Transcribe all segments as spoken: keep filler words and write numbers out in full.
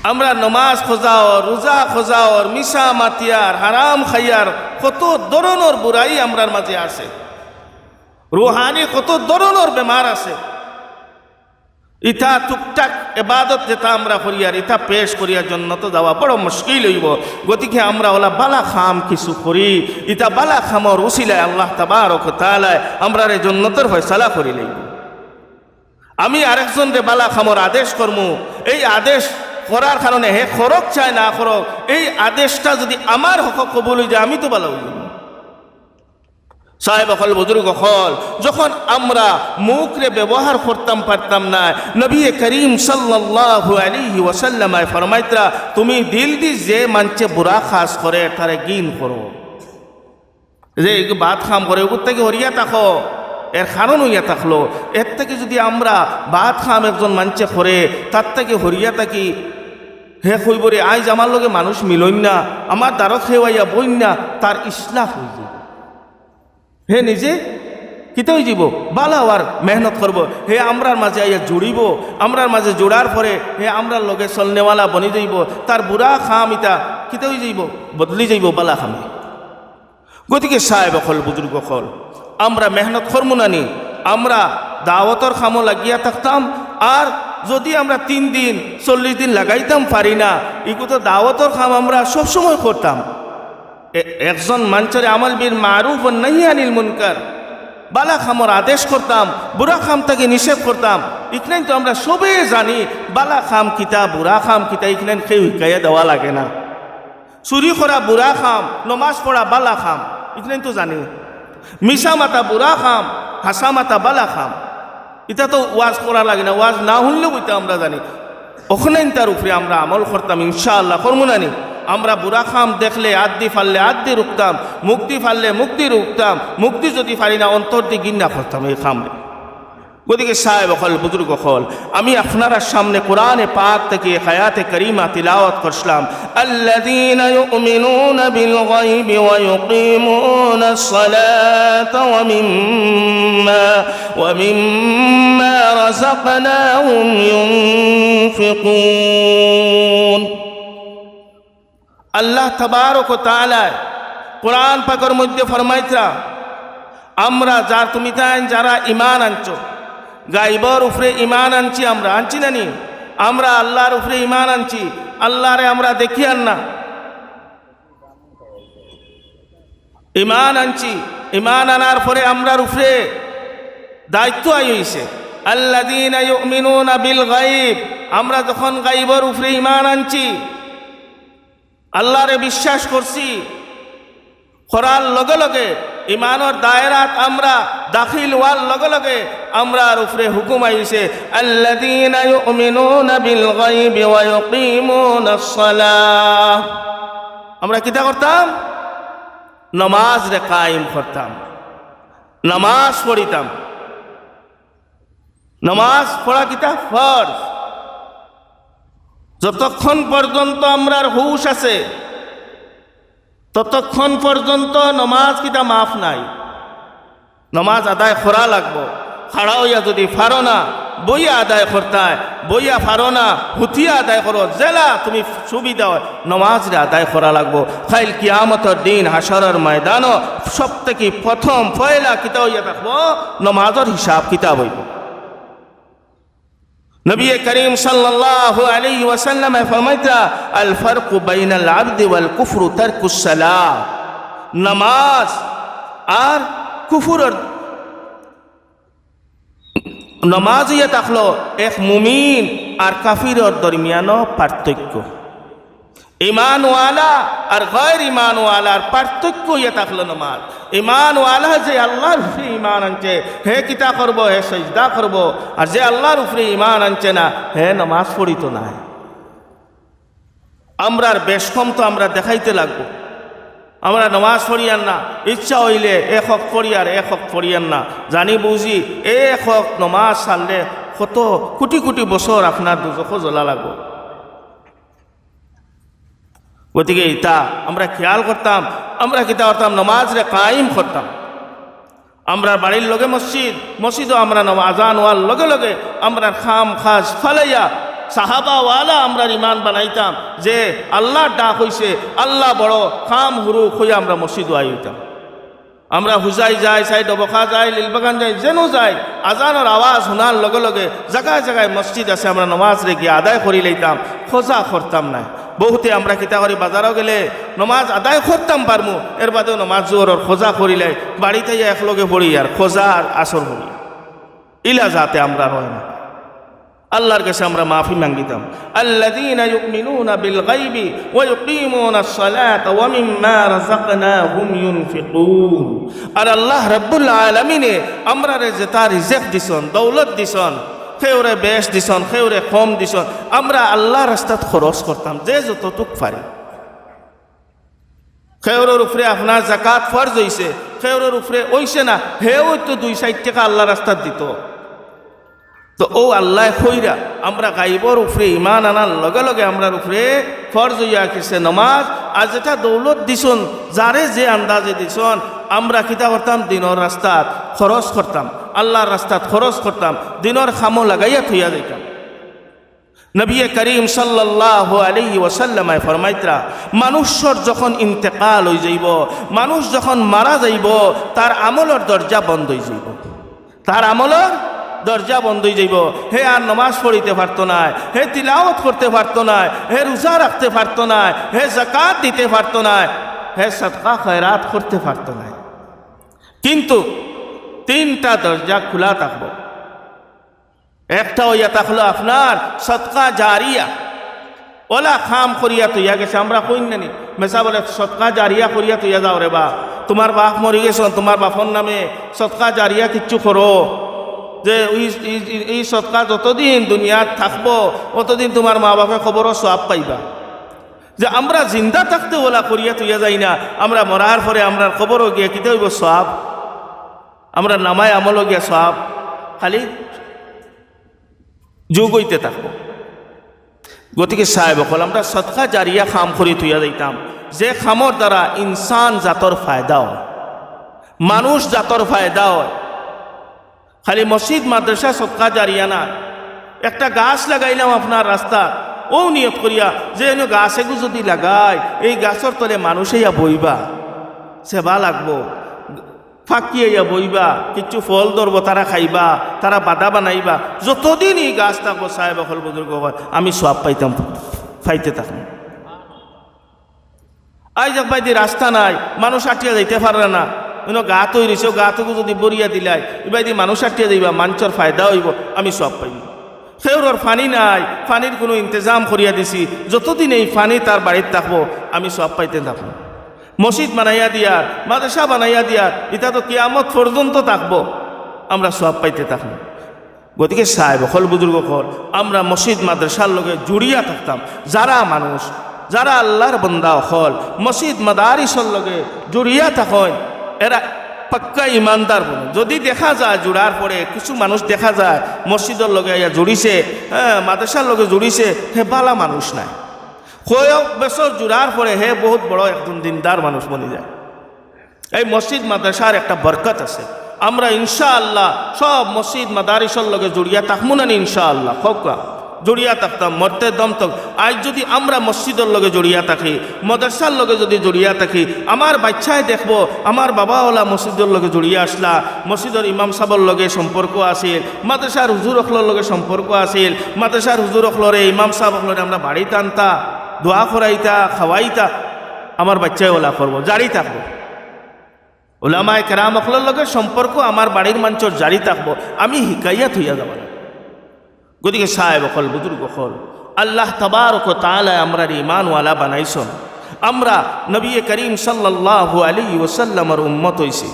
আমরা নমাজ কজা অর, রোজা কজা অর, মিছা মাতিয়ার, হারাম খাইয়ার, কত ধরনর বুরাই আমরার মাঝে আছে। রুহানি কত ধরনর বেমার আছে। ইতা টুকটাক এবাদত যেতা আমরা করিয়ার, ইতা পেশ করিয়া জন্নতো যাওয়া বড় মুশকিল অইবো। গতিকে আমরা অলা বালা কাম কিছু করি, ইতা বালা কামর উসিলায় আল্লাহ তাবারক ওয়া তাআলায় আমরারে জন্নতর ফয়সালা করি লইবো। আমি আরেকজনরে বালা কামর আদেশ করমু, এই আদেশ করার কারণে হে করউক চায় না করউক, এই আদেশটা যুদি আমার হক কবুল অই যায়, আমি তো বালা অই যাইমু। সাহেব অকল, বুজুর্গ অকল, যখন আমরা মুখরে ব্যবহার করতাম পারতাম না, নবী করিম সাল্লাল্লাহু আলাইহি ওয়াসাল্লামে ফরমাইতরা, "তুমি দিল দি যে মানষে বুরা কাজ করে, তারে ঘিন করো।" যে এগু বাদ কাম করে, ওগুর থাকি হরিয়া থাকো, এর কারণ অইয়া থাকলো। এর থাকি যুদি আমরা বাদ কাম একজন মানষে করে, তার থাকি হরিয়া থাকি, হে কইবো রে, আইজ আমার লগে মানুষ মিলইন না, আমার দ্বারো কেউ আইয়া বইন না, তার ইসলাহ অই যাইবো। হে নিজে কিতা অই যাইবো? বালা অওয়ার মেহনত করবো। হে আমরার মাঝে আইয়া জুড়িবো, আমরার মাঝে জুড়ার পরে হে আমরার লগে চলনেওয়ালা বনি যাইবো। তার বুরা কাম ইতা কিতা অই যাইবো? বদলি যাইবো বালা কামে। গতিকে সাহেব অকল, বুজুর্গ অকল, আমরা মেহনত করমু না নি? আমরা দাওয়াতর কামো লাগিয়া থাকতাম, আর যুদি আমরা তিন দিন, চল্লিশ দিন লাগাইতাম পারি না, ইগু তো দাওয়াতর কাম আমরা সবসময় করতাম। এ-, একজন মানষরে আমর বিল মারুফ ওয়া নাহি আনিল মুনকার, বালা কামর আদেশ করতাম, বুরা কাম থাকি নিষেধ করতাম। ইখান তো আমরা সবে জানি, বালা কাম কিতা, বুরা কাম কিতা, ইখান কেউ হিকাইয়া দেওয়া লাগে না। চুরি করা বুরা কাম, নমাজ পড়া বালা কাম, ইখান তো জানি। মিছা মাতা বুরা কাম, হাছা মাতা বালা কাম। ইতা তো ওয়াজ করা লাগে না, ওয়াজ না হুনলেও ইতা আমরা জানি। অখনাইনতার উপরে আমরা আমল করতাম, ইনশাআল্লাহ, করমু না নি? আমরা বুরা কাম দেখলে আত দি পারলে আত দি রুখতাম, মুখ দি পারলে মুখ দি রুখতাম, মুখ দি যুদি পারি না, অন্তর দি ঘিন্না করতাম এই কামরে। গতিকে সাহেব অকল, বুজুর্গ অকল, আমি আপনারার সামনে কোরআনে পাক থাকি এক আয়াতে কারিমা তিলাওয়াত করছিলাম, "আল্লাযীনা ইউমিনুনা বিল গায়বি ওয়া ইউকিমুনাস সালাতা ওয়া মিম্মা, ওয়া মিম্মা রাযাকনাহুম ইউনফিকুন।" আল্লাহ তাবারক ওয়া তাআলায় কোরআন পাকর মধ্যে ফরমাইতরা, আমরা যার, তুমি তাইন যারা ঈমান আনছো, গাইবর উপরে ঈমান আনছি আমরা, আনছি না নি? আমরা আল্লাহর উপরে ঈমান আনছি, আল্লাহরে আমরা দেখিয়ার না। ঈমান আনছি, ঈমান আনার পরে আমরার উপরে দায়িত্ব আই অইছে, আল্লাযীনা ইউমিনুনা বিল গায়ব, আমরা যখন গাইবর উপরে ঈমান আনছি, আল্লাহরে বিশ্বাস করছি, করার লগে লগে, ঈমানর দায়রাত আমরা দাখিল অওয়ার লগে লগে আমরার উপরে হুকুম আইছে, "আল্লাযীনা ইউমিনুনা বিল গায়বি ওয়া ইউকিমুনাস সালাহ।" আমরা কিতা করতাম? নমাজরে কায়েম করতাম, নমাজ পড়িতাম। নমাজ পড়া কিতা? ফরজ। যতক্ষণ পর্যন্ত আমরার হুশ আছে, ততক্ষণ পর্যন্ত নমাজ কিতা মাফ নাই, নমাজ আদায় করা লাগবো। খাড়া অইয়া যুদি পারো না, বইয়া আদায় করতায়, বইয়া পারো না, হুতিয়া আদায় করো, যেলা তুমি সুবিধা অয়, নমাজরে আদায় করা লাগবো। কাইল কিয়ামতর দিন হাশরর ময়দানো সব থাকি প্রথম পয়লা কিতা অইয়া থাকবো? নমাজর হিসাব কিতাব অইবো। নবী করিম সাল্লাল্লাহু আলাইহি ওয়াসাল্লামে ফরমাইতরা, "আল ফারকু বাইনাল আবদি ওয়াল কুফরু তারকুস সালাহ।" নামাজ আর কুফরর, নামাজ অইয়া থাকলো এক মুমিন আর কাফিরর দরমিয়ানো পার্থক্য। ঈমানওয়ালা আর গয়র ঈমানওয়ালার পার্থক্য অইয়া থাকলো নামাজ। ঈমানওয়ালা যে আল্লাহর উপরে ঈমান আনছে, হে কিতা করবো? হে সজদা করবো। আর যে আল্লাহর উপরে ঈমান আনছে না, হে নামাজ পড়িতো নায়। আমরার বেশকম তো আমরা দেখাইতে লাগবো। আমরা নামাজ পড়িয়ার না, ইচ্ছা অইলে এক অক্ত পড়িয়ার, এক অক্ত পড়িয়ার না, জানি বুঝি এক অক্ত নামাজ ছাড়লে কত কোটি কোটি বছর আপনার দুজখো জ্বলা লাগবো। গতিকে ইতা আমরা খেয়াল করতাম, আমরা কিতা করতাম? নমাজরে কায়েম করতাম। আমরার বাড়ির লগে মসজিদ, মসজিদো আমরা নমা-, আজান অওয়ার লগে লগে আমরার কাম কাজ ফালাইয়া সাহাবাওয়ালা আমরার ইমান বানাইতাম যে আল্লাহর ডাক অইছে, আল্লাহ বড়, কাম হুরু কইয়া আমরা মসজিদো আইতাম। আমরা হুজাই যাই, চাই ডবকা যাই, লিলবাগান যাই, যেনো যাই, আজানর আওয়াজ হুনার লগে লগে জাগায় জাগায় মসজিদ আছে, আমরা নমাজরে গিয়া আদায় করি লইতাম, খোজা করতাম নায়। বহুতে আমরা কিতা করি, বাজারো গেলে নমাজ আদায় করতাম পারমু, এর বাদেও নমাজ জোহরর খোজা করি লাই, বাড়িত আইয়া একলগে পড়ি আর খোজা আর আসর পড়ি। ইলা যাতে আমরার অয় না। আল্লাহর কাছে আমরা মাফি মাঙ্গিতাম। الذين يؤمنون بالغيب ويقيمون الصلاة ومما رزقناهم ينفقون। আর আল্লাহ রাব্বুল আলামিনে আমরারে যেতা রিজেক দিছন, দৌলত দিছন, কেউরে বেশ দিছন, কেউরে কম দিছন, আমরা আল্লাহর রাস্তাত খরচ করতাম যে যতটুক পারি। কেউরর উপরে আপনার জাকাত ফরজ অইছে, কেউরর উপরে অইছে না, হেও তো দুই চাইর টেকা আল্লাহর রাস্তাত দিতো। তো অউ আল্লায় কইরা আমরা গাইবর উপরে ইমান আনার লগে লগে আমরার উপরে ফরজ অইয়া গেছে নমাজ। আর যেতা দৌলত দিছন, যারে যে আন্দাজে দিছন, আমরা কিতা করতাম? দিনর রাস্তাত খরচ করতাম, আল্লাহর রাস্তাত খরচ করতাম, দিনর কামো লাগাইয়া থইয়া যাইতাম। নবী করিম সাল্লাল্লাহু আলাইহি ওয়াসাল্লামে ফরমাইতরা, মানুষর যখন ইন্তেকাল অই যাইবো, মানুষ যখন মারা যাইবো, তার আমলর দরজা বন্ধ অই যাইবো, তার আমলর দরজা বন্ধ অই যাইবো। হে আর নমাজ পড়িতে পারতো নায়, হে তিলাওয়াত করতে পারতো নায়, হে রোজা রাখতে পারতো নায়, হে জাকাত দিতে পারতো নায়, হে সদকা খয়রাত করতে পারতো নায়। কিন্তু তিনটা দরজা খোলা থাকবো। একটা অইয়া থাকলো আপনার সদকা জারিয়া, অলা কাম করিয়া থইয়া গেছে। আমরা কইন না নি, মেসাব অকলে, সদকা জারিয়া করিয়া থইয়া যাও রে বা, তুমার বাপ মরি গেছন, তুমার বাপর নামে সদকা জারিয়া কিচ্ছু করো, যে ই, ই, ই, ই সদকা যতদিন দুনিয়াত থাকবো, অতদিন তুমার মা বাপে কবরো সওয়াব পাইবা। যে আমরা জিন্দা থাকতে অলা করিয়া থইয়া যাই না, আমরা মরার পরে আমরার কবরো গিয়া কিতা অইবো? সওয়াব। আমরার নামায় আমলও গিয়া সওয়াব খালি যোগ অইতে থাকবো। গতিকে সাহেব অকল, আমরা সদকা জারিয়া কাম করি থইয়া যাইতাম, যে কামর দ্বারা ইনসান জাতর ফায়দা অয়, মানুষ জাতর ফায়দা অয়। খালি মসজিদ মাদ্রাসা সদকা জারিয়া না, একটা গাছ লাগাইলাম আপনার রাস্তাত, অউ নিয়ত করিয়া যে এনো গাছ এগু যদি লাগাই, এই গাছর তলে মানুষ আইয়া বইবা, সেবা লাগবো, ফাকি আইয়া বইবা, কিচ্ছু ফল ধরবো, তারা খাইবা, তারা বাদা বানাইবা। যতদিন ই গাছ থাকবো, সাহেব অকল, বুজুর্গ অকল, আমি সওয়াব পাইতাম, পাইতে থাকমু। আইজ এক বাইদি রাস্তা নাই, মানুষ আটিয়া যাইতে পাররা না, অনো গাত অই রইছে, অউ গাতগু যদি ভরিয়া দিলাই, ইবাইদি মানুষ আটিয়া যাইবা, মানষর ফায়দা অইবো, আমি সওয়াব পাইমু। কেউরর পানি নাই, পানির কুনু ইন্তেজাম করিয়া দিছি, যতদিন এই পানি তার বাড়িত থাকবো, আমি সওয়াব পাইতে থাকমু। মসজিদ বানাইয়া দিয়ার, মাদ্রাসা বানাইয়া দিয়ার, ইতা তো কিয়ামত পর্যন্ত থাকবো, আমরা সওয়াব পাইতে থাকমু। গতিকে সাহেব অকল, বুজুর্গ অকল, আমরা মসজিদ মাদ্রাসার লগে জুড়িয়া থাকতাম। যারা মানুষ, যারা আল্লাহর বন্দা অকল মসজিদ মাদারিসর লগে জুড়িয়া থাকইন, এরা পাক্কা ইমানদার বনইন। যদি দেখা যায় জুড়ার পরে কিছু মানুষ দেখা যায় মসজিদর লগে আইয়া জুড়িছে, হ্যাঁ, মাদ্রাসার লগে জুড়িছে, হে বালা মানুষ নায়। কয়েক বছর জুড়ার পরে হে বহুত বড় একজন দিনদার মানুষ বনি যায়। এই মসজিদ মাদ্রাসার একটা বরকত আছে। আমরা ইনশাআল্লাহ সব মসজিদ মাদারিসর লগে জুড়িয়া থাকমু না নি? ইনশাআল্লাহ, কউক্কা, জুড়িয়া থাকতাম মরতে দম তক। আইজ যদি আমরা মসজিদর লগে জুড়িয়া থাকি, মাদ্রাসার লগে যদি জুড়িয়া থাকি, আমার বাইচ্চায় দেখবো আমার বাবা অলা মসজিদর লগে জুড়িয়া আছলা, মসজিদর ইমাম সাবর লগে সম্পর্ক আছিল, মাদ্রাসার হুজুর অকলর লগে সম্পর্ক আছিল, মাদ্রাসার হুজুর অকলরে, ইমাম সাব অকলরে আমরা বাড়িত আনতা, দোয়া করাইতা, খাওয়াইতা, আমার বাইচ্চায় অলা করবো, জারি থাকবো। উলামায়ে কেরাম অকলর লগে সম্পর্ক আমার বাড়ির মানষর জারি থাকবো, আমি হিকাইয়া থইয়া যাওয়া লাগবো। গতিকে সাহেব অকল, বুজুর্গ অকল, আল্লাহ তাবারক ওয়া তাআলায় আমরারে ইমানওয়ালা বানাইছন। আমরা নবী করিম সাল্লাল্লাহু আলাইহি ওয়াসাল্লামর উম্মত অইছি।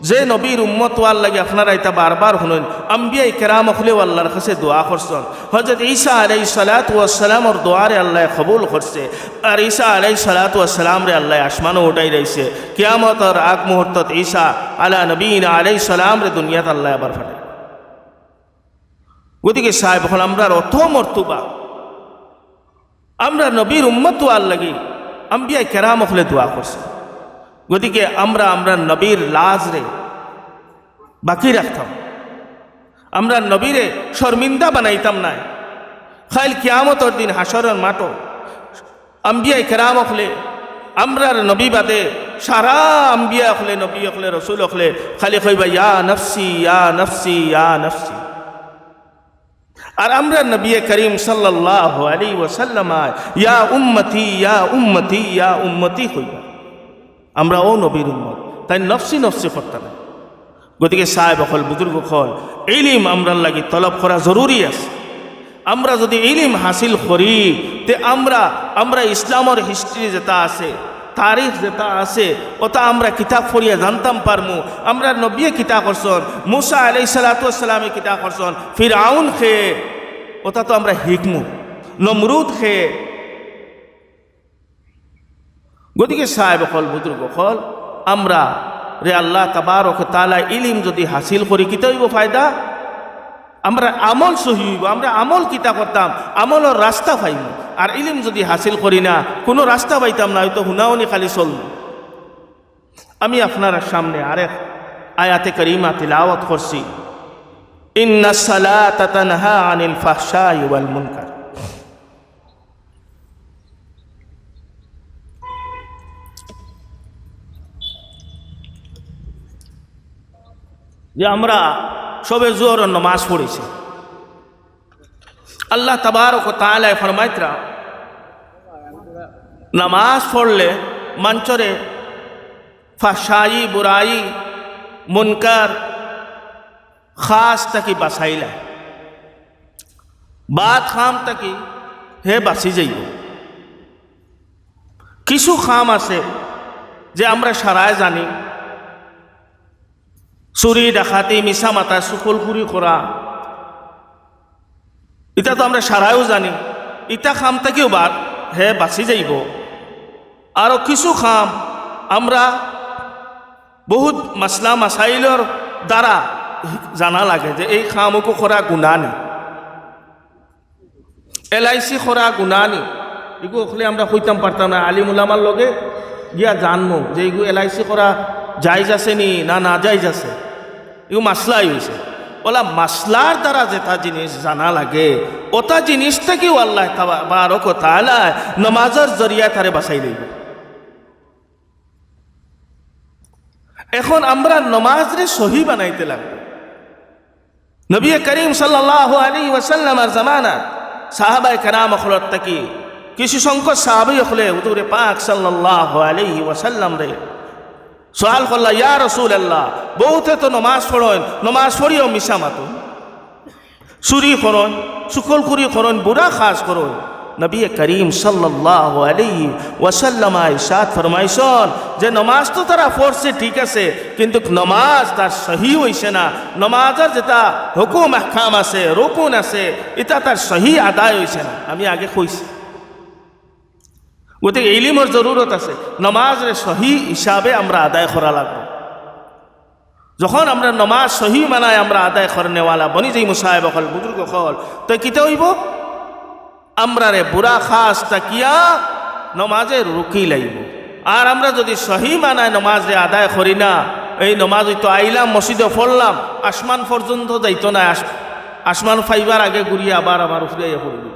যে নবীর উম্মত অওয়ার লাগি আপনারা ইতা বারবার হুনইন, আম্বিয়ায়ে কেরাম অকলেও আল্লাহর কাছে দোয়া করছন। হযরত ঈসা আলাইহিস সালাতু ওয়াস সালামর দোয়ারে আল্লায় কবুল করছে। আর ঈসা আলাইহিস সালাতু ওয়াস সালামরে আল্লায় আসমানো উঠাই রাখছে। কিয়ামতর আগ মুহূর্তত ঈসা আলা নবীনা আলাইহিস সালামরে দুনিয়াত আল্লায় আবার পাঠাইবা। গতিকে সাহেব অকল, আমরার অত মর্তবা, আমরা নবীর উম্মত অওয়ার লাগি আম্বিয়ায়ে কেরাম অকলে দোয়া করছে। গতিকে আমরা, আমরা নবীর লাজরে বাকি রাখতাম, আমরা নবীরে শর্মিন্দা বানাইতাম নায়। কাইল কিয়ামতর দিন হাশরর মাঠো আম্বিয়ায়ে কেরাম অকলে, আমরার নবী বাদে সারা আম্বিয়া অকলে, নবী অকলে, রসুল অকলে খালি কইবা, "ইয়া নফসি, ইয়া নফসি, ইয়া নফসি।" আর আমরার নবী করিম সাল্লাল্লাহু আলাইহি ওয়াসাল্লাম আয়, "ইয়া উম্মতি, ইয়া উম্মতি, ইয়া উম্মতি" কইবা। আমরা অউ নবীর উম্মত, তাইন নফসি নফসি করতা নায়। গতিকে সাহেব অকল, বুজুর্গ অকল, ইলিম আমরার লাগি তলব করা জরুরি আছে। আমরা যুদি ইলিম হাসিল করি, তে আমরা, আমরা ইসলামর history যেটা আছে, তারিখ যেটা আছে, ওটা আমরা কিতাব পড়িয়া জানতাম পারমু। আমরার নবীয়ে কিতা করছন, মুসা আলাইহিস সালাতু ওয়াস সালামে কিতা করছন, ফিরআউন খে, ওটা তো আমরা হিকমু, নমরুদ খে। গতিকে সাহেব অকল, বুজুর্গ অকল, আমরারে আল্লাহ তাবারক ওয়া তাআলা ইলিম যুদি হাসিল করি, কিতা অইবো ফায়দা? আমরার আমল সহি অইবো। আমরা আমল কিতা করতাম, আমলর রাস্তা পাইমু। আর ইলিম যুদি হাসিল করি না, কুনু রাস্তা পাইতাম না, অইতো হুনাহুনি খালি চলমু। আমি আপনারার সামনে আরেক আয়াতে কারিমা তিলাওয়াত করছি, "ইন্নাস সালাতা তানহা আনিল ফাহশাই ওয়াল মুনকার।" যে আমরা সবে জোহরর নমাজ পড়ছি, আল্লাহ তাবারক ওয়া তাআলায় ফরমাইতরা, নমাজ পড়লে মানষরে ফাহশাই, বুরাই, মুনকার, খাস থাকি বাঁচাইলা। বাদ খাম থাকি হে বাঁচি যাইবো। কিছু খাম আছে যে আমরা সারায় জানি, চুরি, ডাকাতি, মিছা মাতা, চুগলখুরি করা, ইতা তো আমরা সারায়ও জানি, ইতা খাম থাকিও বাদ, হে বাঁচি যাইবো। আরো কিছু খাম আমরা বহুত মাসলা মাসাইলর দ্বারা জানা লাগে যে এই খামগু করা গুনা নি, এলআইসি করা গুনা নি, ইগু অকলে আমরা কইতাম পারতাম না। আলিম উলামার লগে গিয়া জানমু যে ইগু এলআইসি করা জায়েজ আছে নি না নাজায়েজ আছে, ইগু মাসলাই অইছে। অলা মাসলার দ্বারা যেটা জিনিস জানা লাগে, ওটা জিনিস থাকিও আল্লাহ তাবারক ওয়া তাআলায় নমাজর জরিয়ায় তারে বাঁচাই লইবো। এখন আমরা নমাজরে সহি বানাইতে লাগবো। নবী করিম সাল্লাল্লাহু আলাইহি ওয়াসাল্লামর জামানাত সাহাবায়ে কেরাম অকলর থাকি কিছু সংখ্যক সাহাবী অকলে হুজুরে পাক সাল্লাল্লাহু আলাইহি ওয়াসাল্লামরে সওয়াল করলা, "ইয়া রাসূলুল্লাহ, বহুতে তো নমাজ পড়ইন, নমাজ পড়িয়াও মিছা মাতইন, চুরি করইন, চুগলখুরি করইন, বুরা কাজ করইন।" নবী করিম সাল্লাল্লাহু আলাইহি ওয়াসাল্লাম ইরশাদ ফরমাইছন যে নমাজ তো তারা পড়ছে ঠিক আছে, কিন্তু নমাজ তার সহি অইছে না। নমাজর যেটা হুকুম আহকাম আছে, রুকুন আছে, ইটা তার সহি আদায় অইছে না। আমি আগে কইছি, গতিকে ইলিমর জরুরত আছে। নমাজরে সহি হিসাবে আমরা আদায় করা লাগবো। যখন আমরা নমাজ সহি মানায় আমরা আদায় করনেওয়ালা বনি যাইমু, সাহেব অকল, বুজুর্গ অকল, তে কিতা অইবো? আমরারে বুরা কাজ থাকিয়া নমাজে রুকি লাইবো। আর আমরা যুদি সহি মানায় নমাজরে আদায় করি না, এই নমাজ অইতো আইলাম, মসজিদো পড়লাম, আসমান পর্যন্ত যাইতো না, আস-, আসমান পাইবার আগে ঘুরিয়া আবার আমার উপরে আইয়া পড়বো।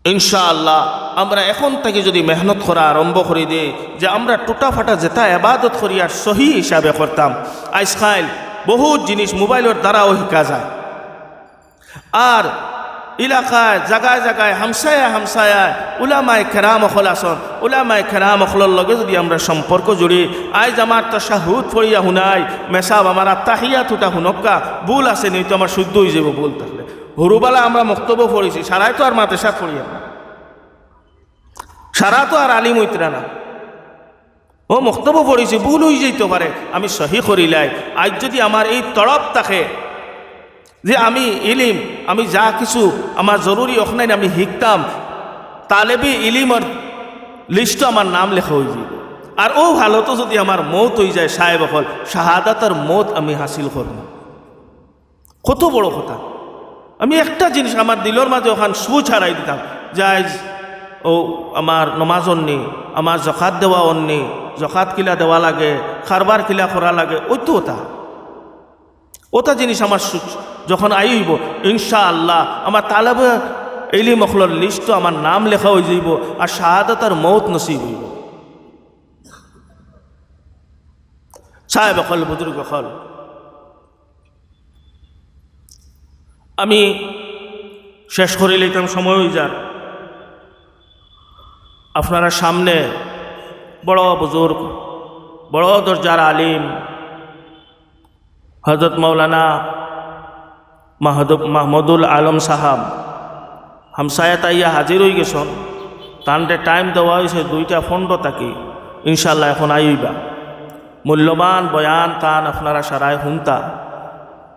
ইনশাআল্লাহ, আমরা এখন থাকি যুদি মেহনত করা আরম্ভ করি দেই, যে আমরা টুটাফাটা যেটা এবাদত করি আর সহি হিসাবে করতাম। আইজকাইল বহুত জিনিস মোবাইলর দ্বারাও হিকা যায়। আর এলাকায়, জাগায় জাগায়, হামসায়ায় হামসায়ায় উলামায়ে কেরাম অকল আছন, উলামায়ে কেরাম অকলর লগে যুদি আমরা সম্পর্ক জুড়ি, আইজ আমার তাশাহুদ পড়িয়া হুনাই, মেসাব আমার আত্তাহিয়াতুটা হুনক্কা, ভুল আছে নি তো আমার শুদ্ধ অইযাইবো ভুল থাকলে। হুরুবালা আমরা মক্তবো পড়ছি, সারায় তো আর মাদ্রাসাত পড়ি না। সারা তো আর আলিম অইতরা না। ও মক্তবো পড়ছি, ভুল অইযাইতো পারে, আমি সহি করিলাই। আইজ যুদি আমার এই তড়প থাকে যে আমি ইলিম, আমি যা কিছু আমার জরুরি অখনাইন আমি হিকতাম, তালেবে ইলিমর লিস্টো আমার নাম লেখা অইযাইবো। আর অউ হালতো যুদি আমার মউত অইযায়, সাহেব অকল, শাহাদাতর মউত আমি হাসিল করমু। কত বড় কথা। আমি একটা জিনিস আমার দিলর মাঝে অখান সুইচ হারাই দিতাম, যে আইজ অউ আমার নমাজ অর নি, আমার জকাত দেওয়া অর নি, জকাত কিলা দেওয়া লাগে, কারবার কিলা করা লাগে, অইতো অতা। অতা জিনিস আমার সু-, যখন আইব, ইনশাআল্লাহ আমার তালেবে ইলিম অকলর লিস্টো আমার নাম লেখা অইযাইব, আর শাহাদাতর মউত নসিব অইব। সাহেব অকল, বুজুর্গ অকল, আমি শেষ করিলিতাম, সময় অইযার। আপনারার সামনে বড় বুজুর্গ, বড় দরজার আলিম, হযরত মাওলানা মাহদুব-, মাহমুদুল আলম সাহাব হামসায়াত আইয়া হাজির অইগেছন। তানরে টাইম দেওয়া অইছে দুইটা পনেরো থাকি, ইনশাআল্লাহ এখন আইবা। মূল্যবান বয়ান তান আপনারা সারায় হুনতা।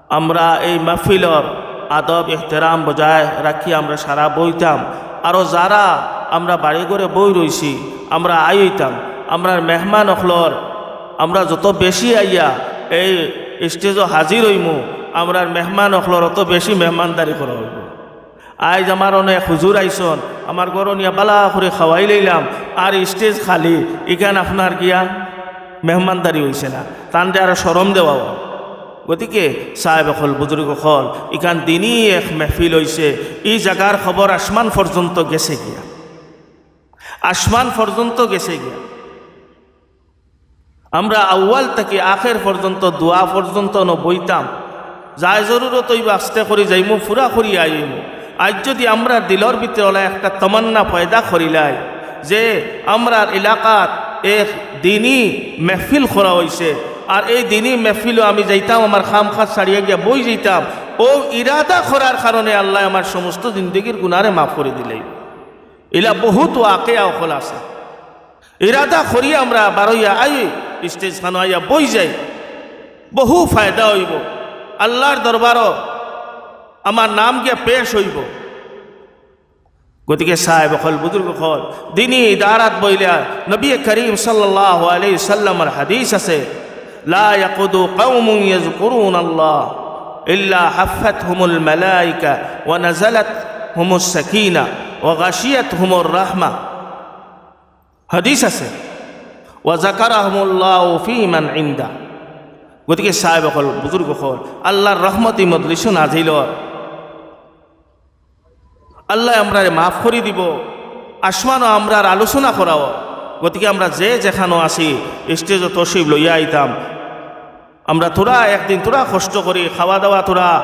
আমরা এই মাহফিলর আদব এহতেরাম বজায় রাখি আমরা সারা বইতাম। আরও যারা আমরা বাড়ি ঘরে বই রইছি, আমরা আইতাম। আমরার মেহমান অকলর আমরা যত বেশি আইয়া এই স্টেজো হাজির অইমু, আমরার মেহমান অকলর অত বেশি মেহমানদারি করা অইব। আইজ আমার অনেক হুজুর আইছন, আমার ঘরো নিয়া বালা করি খাওয়াই লইলাম, আর স্টেজ খালি, ইখান আপনার গিয়া মেহমানদারি অইছে না, তানরে আরো শরম দেওয়া অয়। গতিকে সাহেব অকল, বুজুর্গ অকল, ইখান দিনই এক মেহফিল অইছে, ই জাগার খবর আসমান পর্যন্ত গেছে গিয়া, আসমান পর্যন্ত গেছে গিয়া। আমরা আউয়াল থাকি আখের পর্যন্ত, দোয়া পর্যন্ত ন বইতাম। যায় জরুরত অইবা আস্তে করি যাইমু, পুরা করি আইমু। আইজ যুদি আমরা দিলর ভিতরে অলা একটা তমান্না পয়দা করিলাই যে আমরার এলাকাত এক দিনই মেহফিল করা অইছে, আর এই দিনই মেহফিলো আমি যাইতাম, আমার কাম কাজ ছাড়িয়া গিয়া বই যাইতাম, অউ ইরাদা করার কারণে আল্লায় আমার সমস্ত জিন্দেগির গুনারে মাফ করি দিলাই। ইলা বহুত ওয়াকিয়া অকল আছে। ইরাদা করি আমরা বারইয়া আই, স্টেজ খানো আইয়া বই যাই, বহু ফায়দা অইব। আল্লার দরবারো আমার নাম গিয়া পেশ অইব। গতিকে সাহেব অকল, বুজুর্গ অকল, দিনই ইদারাত বইলা নবী করিম সাল্লাল্লাহু আলাইহি সাল্লামর হাদিস আছে, "লা ইয়াকুদু কওমুন ইয়াযকুরুনাল্লাহ ইল্লা হাফফাতহুমুল মালাইকা ওয়া নাযালাতহুমুস সাকিনা ওয়া গাশিয়াতহুমুর রাহমা।" হাদিস আছে, "ওয়া যাকারাহুমুল্লাহু ফীমান ইনদা।" গতিকে সাহেব অকল, বুজুর্গ অকল, আল্লার রহমতি মজলিসো নাজিল অর। আল্লায় আমরারে মাফ করি দিব, আসমানো আমরার আলোচনা করা অর। গতিকে আমরা যে যেখানো আছি, স্টেজো তশরিফ লইয়া আইতাম। আমরা থুড়া একদিন থুড়া কষ্ট করি, খাওয়া দাওয়া থুড়া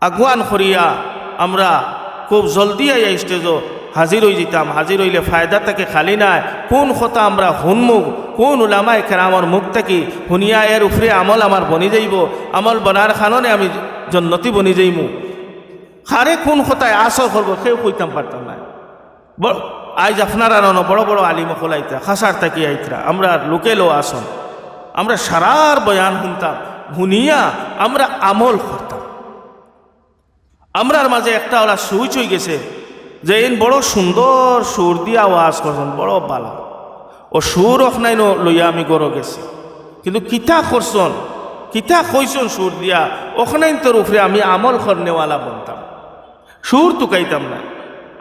আগুয়ান করিয়া আমরা খুব জলদি আইয়া স্টেজো হাজির অই যিতাম। হাজির অইলে ফায়দা থাকি খালি নায়, কুন কথা আমরা হুনমু, কুন উলামায়ে কেরামর মুখ থাকি হুনিয়া এর উপরে আমল আমার বনি যাইবো, আমল বনার কারণে আমি জন্নতি বনি যাইমু। কারে কুন কথায় আসর করবো, কেউ কইতাম পারতাম নায়। ব-, আইজ আপনারার অনো বড় বড় আলিম অকল আইতরা, কাছাড় থাকি আইতরা, আমরার লোকেলও আছন। আমরা সারার বয়ান হুনতাম, হুনিয়া আমরা আমল করতাম। আমরার মাঝে একটা অলা সুইচ অই গেছে যে ইন বড় সুন্দর সুর দিয়া ওয়াজ করছন, বড় ভালা। অউ সুর অখনাইন লইয়া আমি ঘরো গেছি, কিন্তু কিতা করছন, কিতা কইছন সুর দিয়া, অখনাইনতর উপরে আমি আমল করনেওয়ালা বনতাম। সুর তুকাইতাম না।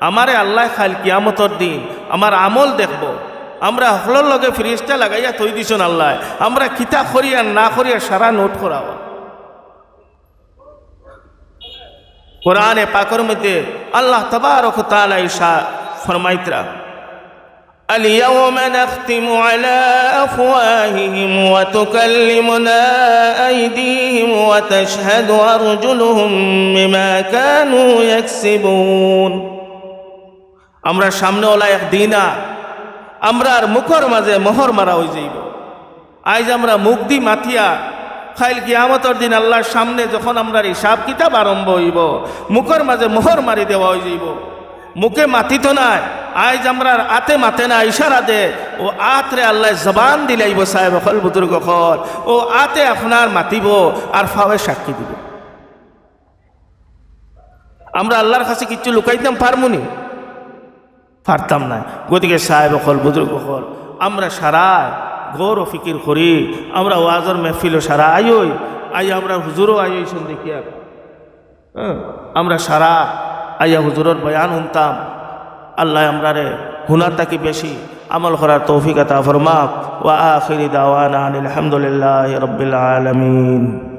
আমারে আল্লায় কাইল কিয়ামতর দিন আমার আমল দেখবো। আমরা হকলর লগে ফিরিস্তা লাগাইয়া থই দিছন আল্লায়। আমরা কিতা করি আর না করি আর সারা নোট করা অর। কোরআনে পাকর মধ্যে আল্লাহ তাবারক ওয়া তাআলা ইরশাদ ফরমাইতরা, اليوم نختم على أفواههم وتكلمنا أيديهم وتشهد أرجلهم بما كانوا يكسبون। আমরার সামনে অলা এক দিন আর আমরার মুখর মাঝে মোহর মারা অই যাইবো। আইজ আমরা মুখদি মাতিয়া, কাইল কিয়ামতর দিন আল্লার সামনে যখন আমরার হিসাব কিতাব আরম্ভ অইবো, মুখর মাঝে মোহর মারি দেওয়া অই যাইবো। মুখে মাতিতো নায়, আইজ আমরার আতে মাতে না, ইশারা দে। অউ আতরে আল্লায় জবান দিলাইবো, সাহেব অকল, বুজুর্গ অকল, অউ আতে আপনার মাতিবো আর ফাওয়ে সাক্ষী দিবো। আমরা আল্লার কাছে কিচ্ছু লুকাইতাম পারমুনি? পারতাম নায়। গতিকে সাহেব অকল, বুজুর্গ অকল, আমরা সারায় গৌর ফিকির করি, আমরা ওয়াজর মেহফিলো সারা আইওই, আই আমরা হুজুরও আইওই সন্দেহিয়া। হ্যাঁ, আমরা সারা আইয়া হুজুরর বয়ান হুনতাম। আল্লায় আমরারে হুনার থাকি বেশি আমল করার তৌফিক আতা ফরমাক। ওয়া আখিরি দাওয়ানা আনিল হামদুলিল্লাহি রাব্বিল আলামিন।